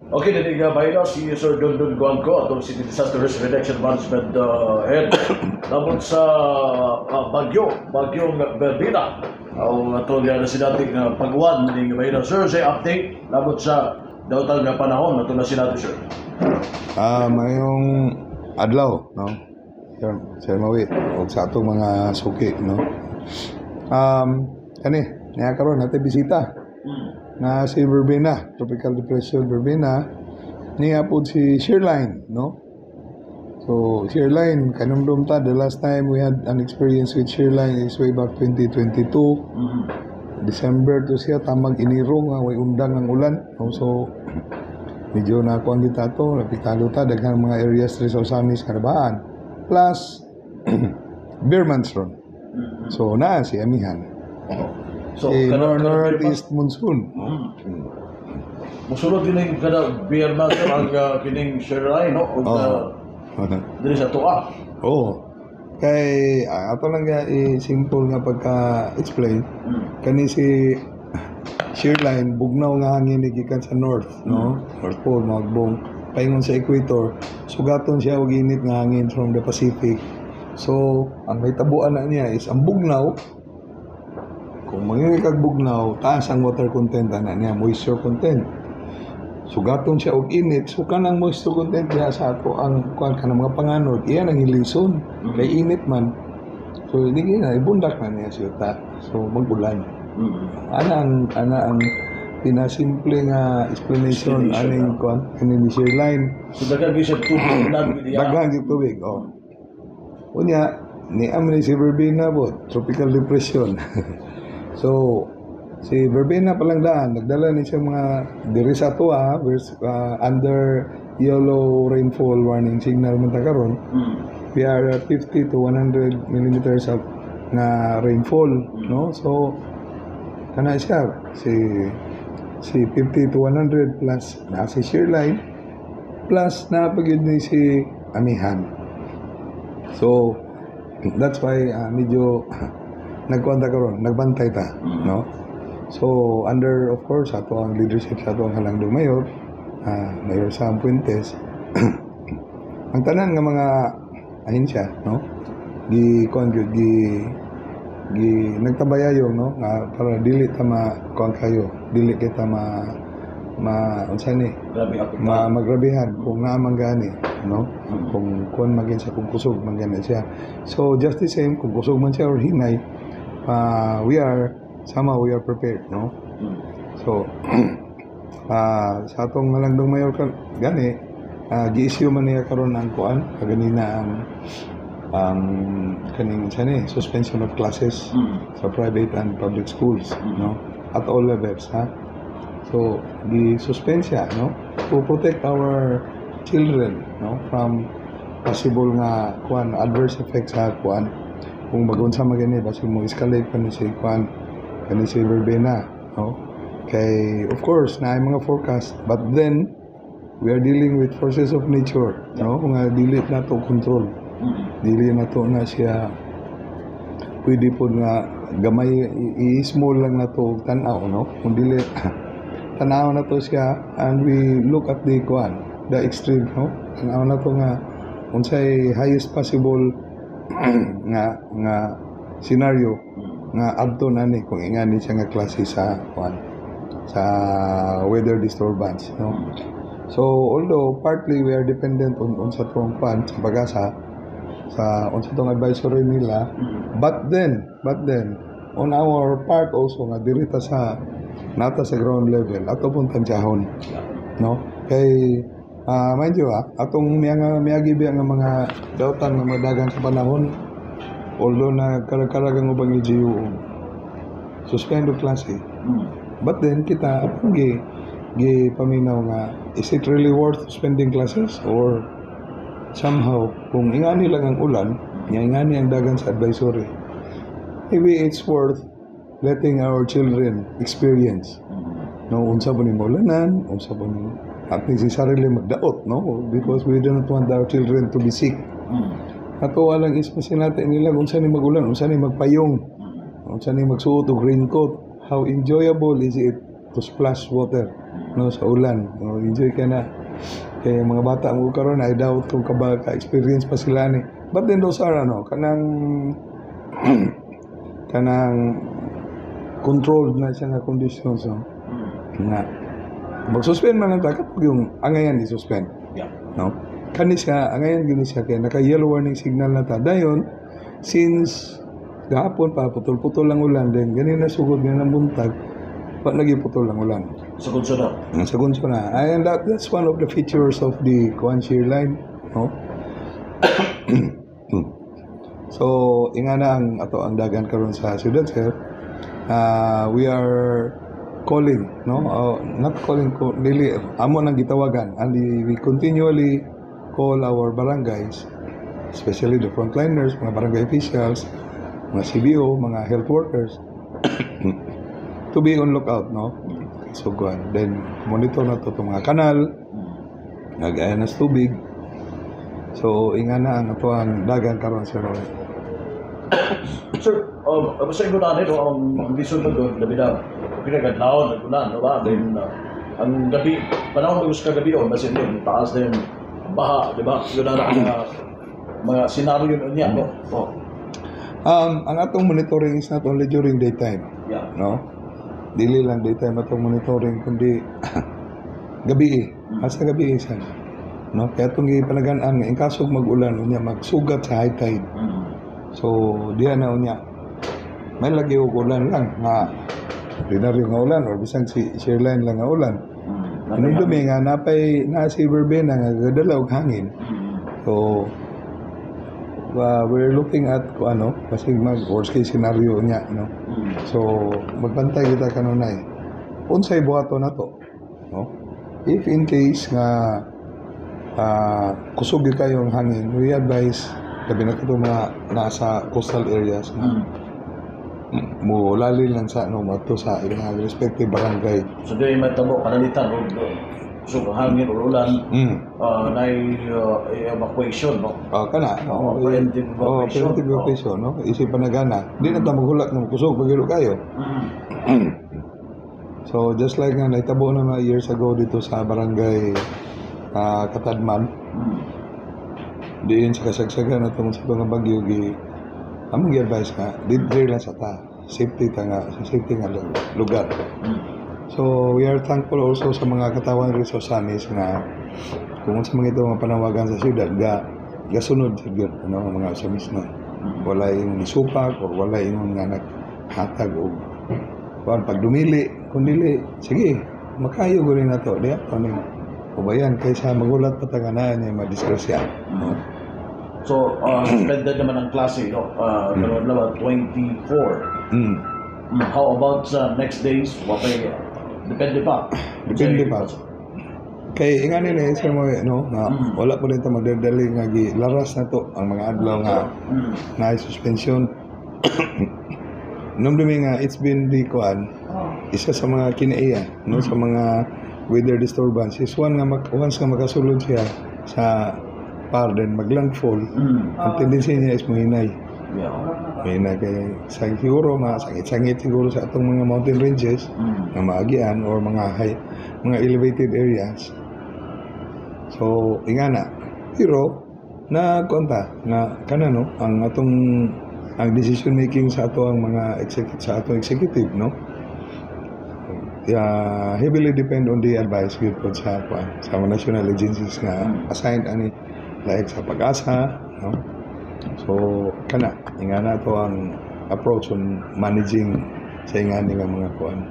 Okay, dili nga bahin si Sir Dondon Guangco, atong City Disaster Risk Reduction Management Head. Labot sa bagyo, bagyong Verbena. Ang atong na sinating pagwan ning bahin. Sir, sa update labot sa daotang nga panahon ato na sinati, sir. Mayong adlaw, no? Sir, Sir Mawi, og sa atong mga suki, no? Kani, niya karon natin bisita na si Verbena, Tropical Depression Verbena, niya po si Shearline, no? So, Shearline, kanumdum ta, the last time we had an experience with Shearline is way back 2022. December to siya, tamag Enero nga way undang ang ulan, no? So, medyo nakuan kita to, napitalo ta, daghang mga areas diri sa Ozamiz nga nabaan. Plus, ber months ron. So, naa si Amihan. So, eh, kanang northeast monsoon. Musulod kining kada ber month, sir, ang kining Shearline, no? Ug diri sa tuwa. Oo. Kay ato lang nga i-simple nga pagka-explain. Kani si Shearline, bugnaw nga hangin ni gikan sa north, no? North Pole, magbong paingon sa equator. Sugaton siya og init nga hangin from the Pacific. So, ang may tabuan na niya is ang bugnaw. Kung mangingi kag bugnaw, taas ang water content ana niya, moisture content. Sugaton siya og init, so kanang moisture content diha sa ato ang kuan kanang mga panganod, iyan ang hilison. Kay init man. So hindi na ibundak na niya siya ta. So mag-ulan. Ana ang pinasimple nga explanation, explanation, aning kuan kani ni Shearline. So daghan gyud siya tubig ulan gyud diya. Daghan gyud tubig, oh. Unya, ni ni si Verbena po, tropical depression. So, si Verbena palang daan, nagdala ni siya mga diri sa atoa, under yellow rainfall warning signal man ta karon. We are at 50 to 100 millimeters of nga rainfall, no? So, kana siya si 50 to 100 plus na si Shearline plus na pagyud ni si Amihan. So, that's why medyo nagkuan ta karon, nagbantay ta, no? So, under, of course, ato ang leadership sa ato ang halangdong mayor, Mayor Sam Fuentes, ang tanan nga mga ahensya, no? Gi kuan gyud gi gi nagtabayayo, no, nga para dili ta ma kuan kayo, dili kita ma ma unsa ni Grabe apekto. Ma magrabihan kung naa man gani, no, kung kuan magin sa kung kusog man gani siya. So just the same, kung kusog man siya or hinay, we are sama, we are prepared, no? So sa atong halangdong mayor ka gani, gi-issue man niya karon ang kuan kaganina ang kaning unsa ni suspension of classes sa private and public schools, no, at all levels, ha. So gi-suspend siya, no, to protect our children, no, from possible nga kuan adverse effects sa kuan kung magunsa man gani, basig mo escalate pa ni si kuan kani si Verbena, no? Kay of course naay mga forecast, but then we are dealing with forces of nature, no, nga dili nato control. Dili na to na siya pwede po nga gamay i-small lang na to og tan-aw, no? Kung dili, tan-aw na to siya and we look at the kuan, the extreme, no? Tan-aw na to nga unsay highest possible nga nga scenario nga adto na ni kung ingani siya nga klase sa kuan sa weather disturbance, no? So although partly we are dependent on sa tong kuan sa PAGASA, sa unsa tong advisory nila, but then on our part also nga diri ta sa nata sa ground level, ato pong tansyahon, no? Kay mind you, atong miya nga miagi biya nga mga dautan nga madagan sa panahon, although na karag-karag ang ubang LGU suspend og klase, but then kita atong gi paminaw nga is it really worth suspending classes or somehow kung ingani lang ang ulan nga ingani ang dagan sa advisory, maybe it's worth letting our children experience, no, unsa ba ni maulanan, unsa ba ni at least sa sarili magdaot, no, because we do not want our children to be sick. Ato lang is masinati nila unsa ni magulan, unsa ni magpayong, unsa ni magsuot og raincoat, how enjoyable is it. to splash water, no, sa ulan, no? Enjoy ka na kay mga bata mo karon, I doubt kung ka ka-experience pa sila ni. But then those are ano, kanang controlled na siya nga conditions, no, nga mag-suspend man lang ta kapag yung angayan i-suspend, no? Kani siya, angayan gini siya kay naka yellow warning signal na ta. Dayon since gahapon pa putol-putol lang ulan, then gani na sugod gani ng buntag pa lagi putol lang ulan. Sa Consona. Sa Consona. And that's one of the features of the kuan, shear line, no? So ingana ang ato ang dagan karon sa siyudad, sir. We are calling, no? Not calling ko, dili amo nang gitawagan, and we continually call our barangays, especially the frontliners, mga barangay officials, mga CBO, mga health workers, to be on lookout, no? So kuan, then monitor na to itong mga kanal nagaya na sa tubig. So ingana ang ato ang dagan karon, sir Roy. Sir, sa inyo na no, ang lisod na doon, labi na, okay na, kadlawon, nag-ulan, no ba? Then, ang gabi, panahon mag kagabi on, basin din, taas din, ang baha, di ba? Yun na mga senaryo nun niya, no? Oh, Ang atong monitoring is not only during daytime, no? Dili lang daytime atong monitoring kundi gabi eh. Asa gabi eh siya. No? Kaya itong gipanagan-an nga in kaso mag-ulan unya magsugat sa high tide. So diya na unya. May lagi og ulan lang nga ordinaryo nga ulan or bisan si shear line lang nga ulan. Hinumdumi nga napay na si verbena nga gadala og hangin. So we're looking at kung ano, kasi mag worst case scenario niya, no? So magbantay kita kanunay. Unsay buhaton nato, no? If in case nga kusog gyud kayo ang hangin, we advise labi na kato mga nasa coastal areas na mo lalin lang sa no moadto sa ilang respective barangay. So di may tabo panalitan og so hangin or ulan na evacuation, no? Oh, kana. Oo, preemptive Oh, evacuation. Preemptive evacuation, no? Isip panagana. Di na ta maghulat nga kusog pag kayo. So just like nga nahitabo na mga years ago dito sa barangay Katadman, diin sa kasagsagan na tungod sa mga bagyo, gi among gi-advise nga diri lang sa ta, safety ta nga sa safety nga lugar. So we are thankful also sa mga katawan rin sa Ozamis nga kung sa mga ito mga panawagan sa siyudad ga gasunod sa gyud ano ang mga Ozamis, no? Wala yung nisupak or wala yung nga naghatag og kuan pag dumili kung dili sige makayo gud na to diya ano ubayan kaysa magulat pa ta nga naa niya madisgrasya, no? So, suspended naman ang klase, no? Karon lang 24. How about sa next days? Wapay, depende pa. Depende pa. Kay ingani na sir mo, no, nga wala po din ta magdadali nga gilaras na to ang mga adlaw nga na suspension. Nung nga it's been the kuan isa sa mga kinaiya, no, sa mga weather disturbance is one nga once nga makasulod siya sa par then maglandfall, ang tendency niya is muhinay. Muhinay kay sa siguro masangit-sangit siguro sa atong mga mountain ranges nga maagian or mga high, mga elevated areas. So ingana, pero na konta nga kana, no, ang atong ang decision making sa ato ang mga executive, sa atong executive, no, yeah, heavily depend on the advice gyud pod sa kuan, sa mga national agencies nga assigned ani, like sa PAGASA, no? So kana ingana to ang approach on managing sa ingani nga mga kuan,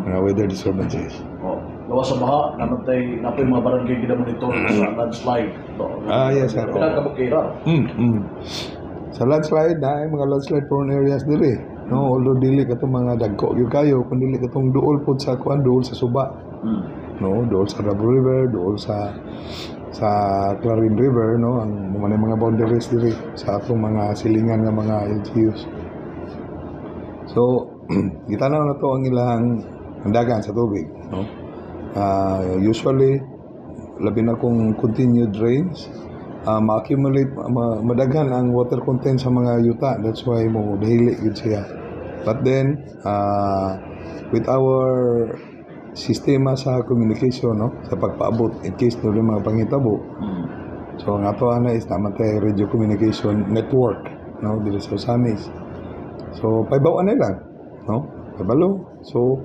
mga weather disturbances. Oh. Gawas sa baha, namantay napoy mga barangay gina monitor sa landslide. No? Ah, yes, sir. Pila ka bukira. Sa landslide na mga landslide prone areas diri, no? Although dili katong mga dagko gyud kayo kun dili katong duol pod sa kuan, duol sa suba, no, duol sa Rabo River, duol sa Clarin River, no, ang mga boundaries diri sa atong mga silingan nga mga LGUs. So gitanaw na to ang ilang ang dagan sa tubig, no? Usually labi na kung continued rains, ma-accumulate, madaghan ang water content sa mga yuta. That's why mo dahili gyud siya. But then with our sistema sa communication, no, sa pagpaabot in case no mga pangitabo. So ang ato ana is naa man tay radio communication network, no, diri sa Ozamiz. So pahibaw na lang, no? Pahibalo. So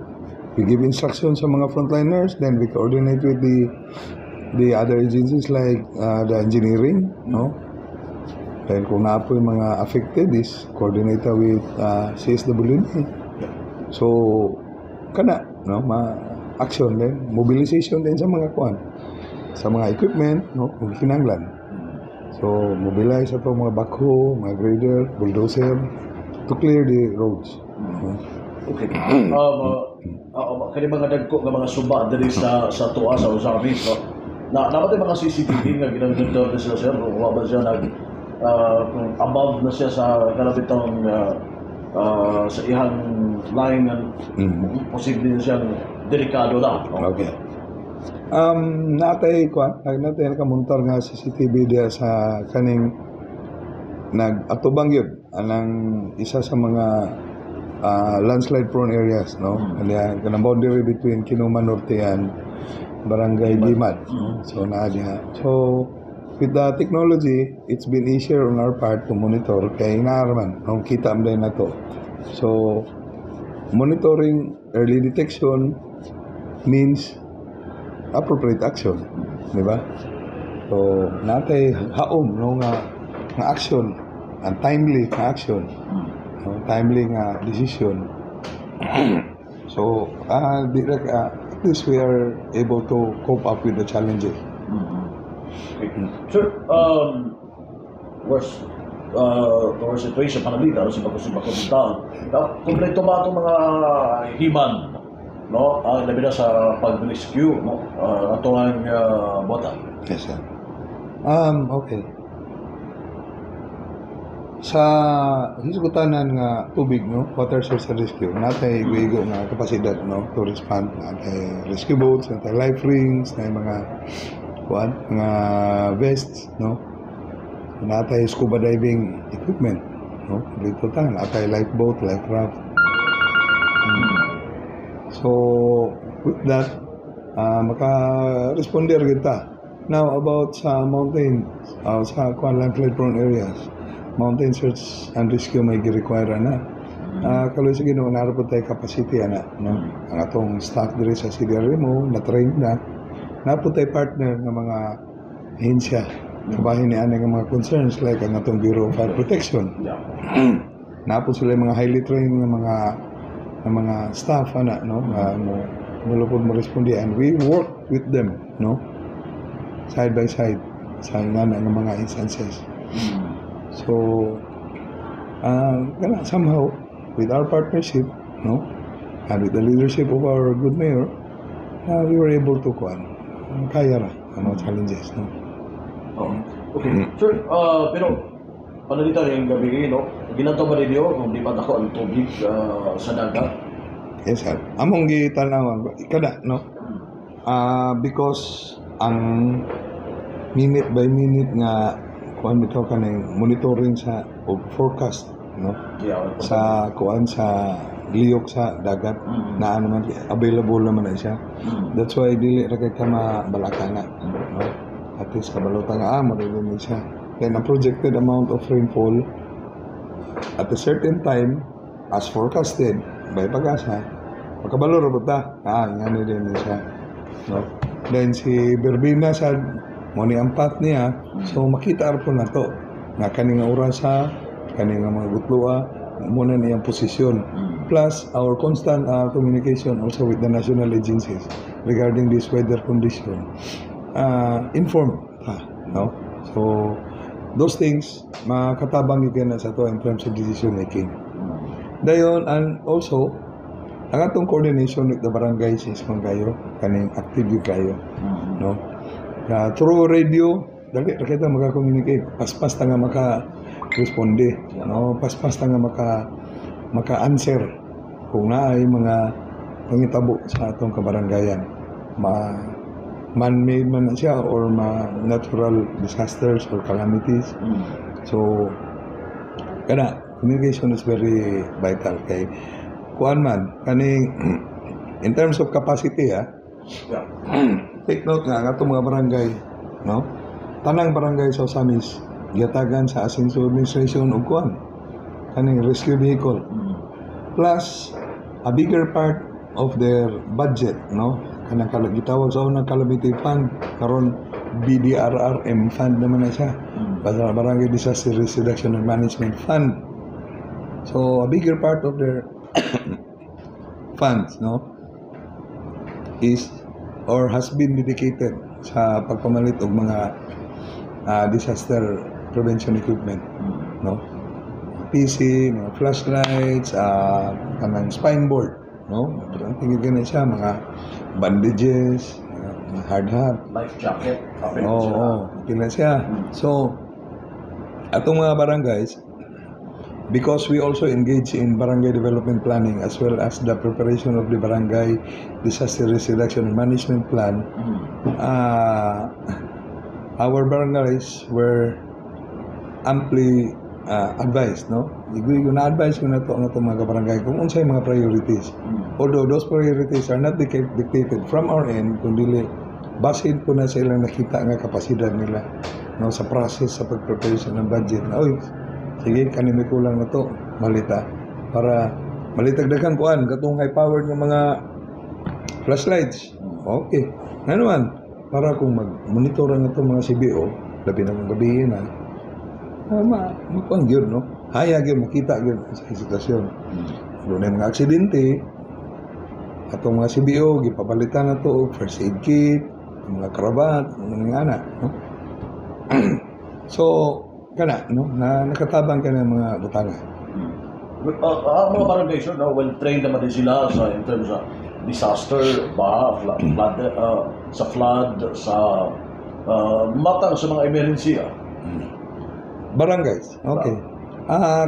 we give instructions sa mga frontliners, then we coordinate with the other agencies like the engineering, no? Then kung naa poy mga affected is coordinate with CSWD. So kana, no, ma action din, mobilization din sa mga kuan, sa mga equipment, no, kung kinahanglan. So mobilize ato mga backhoe, mga grader, bulldozer to clear the roads, no? Okay. Kani mga dagko nga mga suba diri sa tuwa sa Ozamiz, no. Na naa ba mga CCTV nga ginamit na sila, sir, kung wa ba siya nag kung above na siya sa kanabitong sa ihang line nga posible na siyang delikado na, no? Okay. Naa tay kuan, naa tay nakamontar nga CCTV diya sa kaning nag-atubang yun anang isa sa mga landslide prone areas, no? Kanya kanang boundary between Kinuma Norte and Barangay Limad, no? So naa diha. So with the technology, it's been easier on our part to monitor kay naa man, no, kita man din nato. So monitoring, early detection means appropriate action, di ba? So, naa tay haom, no, nga action, and timely nga action, no, timely nga decision. So, di ra at least we are able to cope up with the challenges. Okay. Sir, worst the worst situation panalita sa pagkusibak ng taon. Now, kompleto ba itong mga himan, no? Ang labi na sa pag-rescue, no? Ato ang bota. Yes, sir. Okay. Sa hisgutanan nga tubig, no, water source and rescue, naa tay igo-igo nga kapasidad, no, to respond. Naa tay rescue boats, naa tay life rings, naa tay mga kuan, mga vests, no. Naa tay scuba diving equipment, no. Dito ta, naa tay lifeboat, life raft. So, with that, maka-responder kita. Now, about sa mountain, sa kuan, landslide prone areas, mountain search and rescue may gi-require ana. Kaloy sa Ginoo, naa pod tay capacity ana, no? Ang atong staff diri sa CDRMO na-train na. Naa pod tay partner nga mga ahensya kabahin ni ani nga mga concerns like ang atong Bureau of Fire Protection. Naa pod sila mga highly trained nga mga staff ana, no, nga mo mulupod mo responde and we work with them, no, side by side sa nga mga instances. So kana somehow with our partnership, no, and with the leadership of our good mayor, we were able to kuan, kaya ra ang mga challenges, no. Oo. Okay. Sir, pero panalita rin gabi, no? Gilantaw ba ninyo kung di pa dako ang tubig sa dagat? Yes, sir. Among gitanawan kada, no. Because ang minute by minute nga kuan bitaw kaning monitoring sa o forecast, no, sa kuan, sa liyok sa dagat na ano man, available naman na siya. That's why dili ra kay ta mabalaka na, no? At least kabalo ta nga mo ni siya. Then ang projected amount of rainfall at a certain time as forecasted by PAGASA, makabalo ra ta. Ngani din ni siya, no? Then si Verbena sa mo ni ang path niya, so makita ra po nato nga kani nga orasa, kani nga mga gutloa, mo na niyang posisyon. Plus our constant communication also with the national agencies regarding this weather condition, inform ta, no? So those things makatabang gyud na sa to in terms of decision making dayon. And also ang atong coordination with the barangays is man kayo kaning active gyud kayo, no? Through radio dali ra kita maka-communicate, paspas ta nga maka-responde, no, paspas ta nga maka-answer kung naay mga pangitabo sa atong kabarangayan, ma man-made man na siya or ma natural disasters or calamities. So kana communication is very vital kay kuan man kaning In terms of capacity, ha, take note nga, ang atong mga barangay, no? Tanang barangay sa Ozamiz, gihatagan sa Asenso Administration og kuan, kaning rescue vehicle. Plus, a bigger part of their budget, no? Kanang gitawag sa unang Calamity Fund, karon BDRRM Fund naman na siya. Basta Barangay Disaster Risk Reduction and Management Fund. So, a bigger part of their funds, no, is or has been dedicated sa pagpamalit og mga disaster prevention equipment, no? PC, mga flashlights, kanang spine board, no? Ang tingin gani siya, mga bandages, mga hard hat. Life jacket. Kapit Oo, sila. Oo, pila siya. So, atong mga barangays, because we also engage in barangay development planning as well as the preparation of the barangay disaster risk reduction and management plan, our barangays were amply advised, no? Igoy ko na-advise ko na to ang atong mga barangay kung unsay mga priorities. Although those priorities are not dictated from our end, kundi basin po na sa ilang nakita nga kapasidad nila, no, sa process sa pag-preparation ng budget na, "Oy, sige, kani may kulang na to, malita para malitag daghan kuan, katong high powered nga mga flashlights." Okay, nga naman para kung mag-monitor ang itong mga CBO, labi na kung gabi na, makuan gyud, no, haya gyud, makita gyud sa sitwasyon. Doon mga aksidente, atong mga CBO gipapalitan na to og first aid kit, mga karabat, mga ana, no? So kana, no, na nakatabang ka ng mga butanga. Ang mga barangay, sir, no, well trained naman din sila sa in terms of disaster, baha, flood, sa flood, sa matang sa mga emergency. Barangays, okay.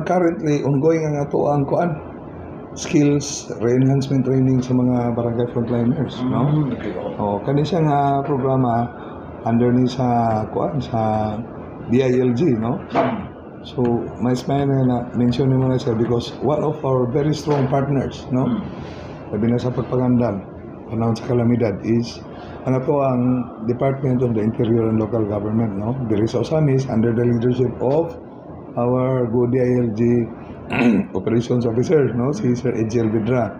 Currently ongoing ang ato ang kuan, skills re-enhancement training sa mga barangay frontliners, no? Okay, oh. Oh, kani siya nga programa under ni sa kuan, sa DILG, no? So, mas may na mention nimo na siya because one of our very strong partners, no, labi na sa pagpangandam panahon sa kalamidad, is ang ato ang Department of the Interior and Local Government, no? Diri sa Ozamiz, under the leadership of our good DILG operations officer, no, si Sir Edgel Vidra.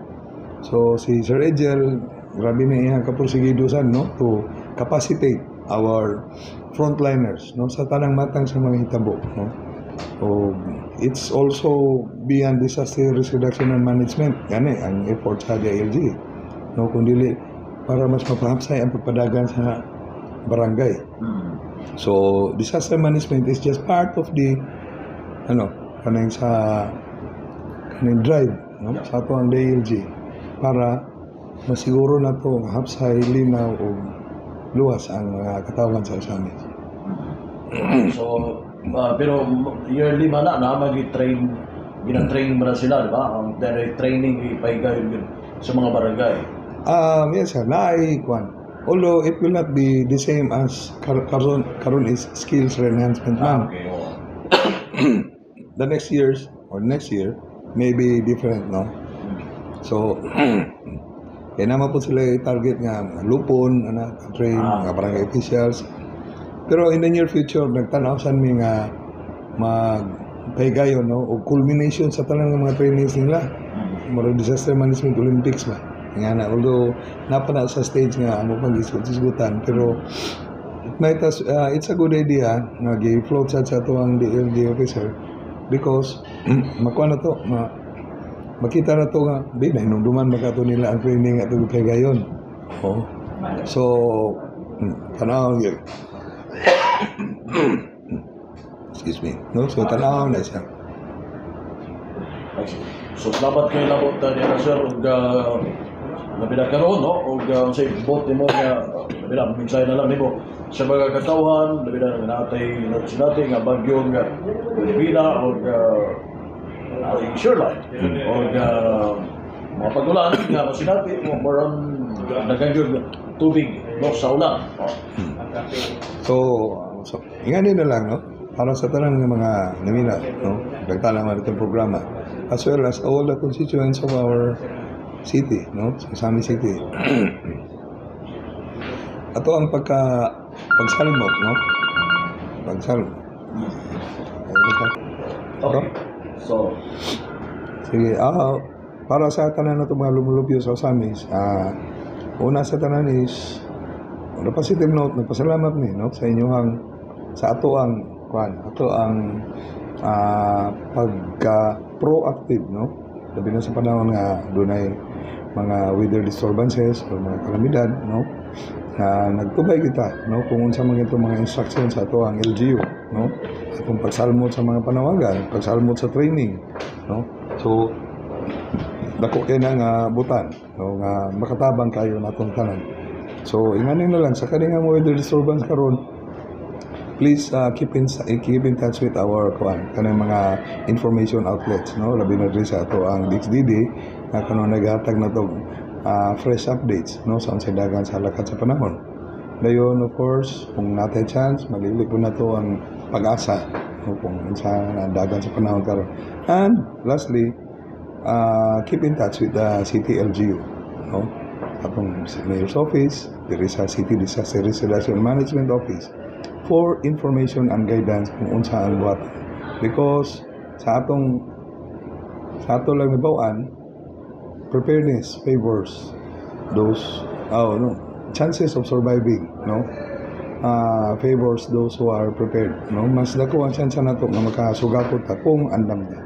So si Sir Edgel, grabe na iyang kapursigidusan, no, to capacitate our frontliners, no, sa tanang matang sa mga hitabo, no? So it's also beyond disaster risk reduction and management gani ang effort sa DILG, no, kung dili para mas mapahapsay ang pagpadagan sa barangay. So disaster management is just part of the ano, kaning sa kaning drive, no, sa ato ang DILG para masiguro na to nga hapsay, linaw ug luwas ang mga katawan sa Ozamiz. So, pero yearly man na magi-train, gina-train mo na sila, di ba? Ang direct training ipahigayon yun sa mga barangay. Yes sir, naay kwan. Although it will not be the same as karon is skills enhancement man. Okay, oh. The next years or next year may be different, no? So, kaya naman po sila i-target nga mga lupon, ana, train, mga barangay officials. Pero in the near future, nagtanaw san mi nga mag pahigayon, no, o culmination sa tanang mga trainings nila. Mura disaster management Olympics ba? Nga na, although napa na sa stage nga amo pang gisgutan, pero it might as, it's a good idea nga gi-float sa ato ang DLG officer because makuha na to, makita na to nga di na hinumduman makato nila ang training ato gipahigayon. Oh. So, tanaw gyud. Excuse me. No? So, tanaw na siya. So salamat kay labot niya, sir, ug labi na karon, no, ug unsay buot nimo nga labi na mensahe na lang nimo sa mga katawhan, labi na nga natay natin nga bagyong Pilipina ug shoreline ug mga pagulan nga masinati mo more on daghang gyud tubig, no, sa ulan. Oh. So, ingani na lang, no? Para sa tanan ng mga namina, no? Nagtala man itong programa. As well as all the constituents of our city, no, sa Ozamiz City. Ato ang pagsalmot, no? Pagsalmot. Okay. So, Sige, para sa tanan na mga lumulupyo sa Ozamiz, una sa tanan is on a positive note, nagpasalamat mi, no, sa inyong sa ato ang kuan, ato ang pagka proactive, no, labi na sa panahon nga dunay mga weather disturbances o mga kalamidad, no, na nagtubay kita, no, kung unsa man itong mga instructions sa ato ang LGU, no, atong pagsalmot sa mga panawagan, pagsalmot sa training, no. So dako kay na nga butan, no, nga makatabang kayo natong tanan. So ingani na lang sa kani nga weather disturbance karon, please keep in touch with our kuan, kanang mga information outlets, no, labi na diri sa ato ang DXDD nga kano naghatag na tog fresh updates, no, sa unsay dagan sa lakat sa panahon. Dayon, of course, kung natay chance, malili po na to ang PAGASA, no, kung unsa ang dagan sa panahon karon. And lastly, keep in touch with the city LGU, no, atong mayor's office diri sa City Disaster Risk Reduction Management Office for information and guidance kung unsa ang buhaton, because sa ato lang nabaw-an, preparedness favors those, oh no, chances of surviving, no, favors those who are prepared, no. Mas dako ang chance nato nga makasugakot ta kung andam ta.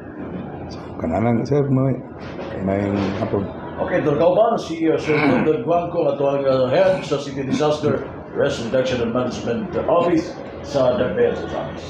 So kanang, sir, may hapon. Okay, Dr. Kauban, si Sir Dondon Guangco, ato ang head sa City Disaster Risk Reduction and Management Office sa Dakbayan sa Ozamiz.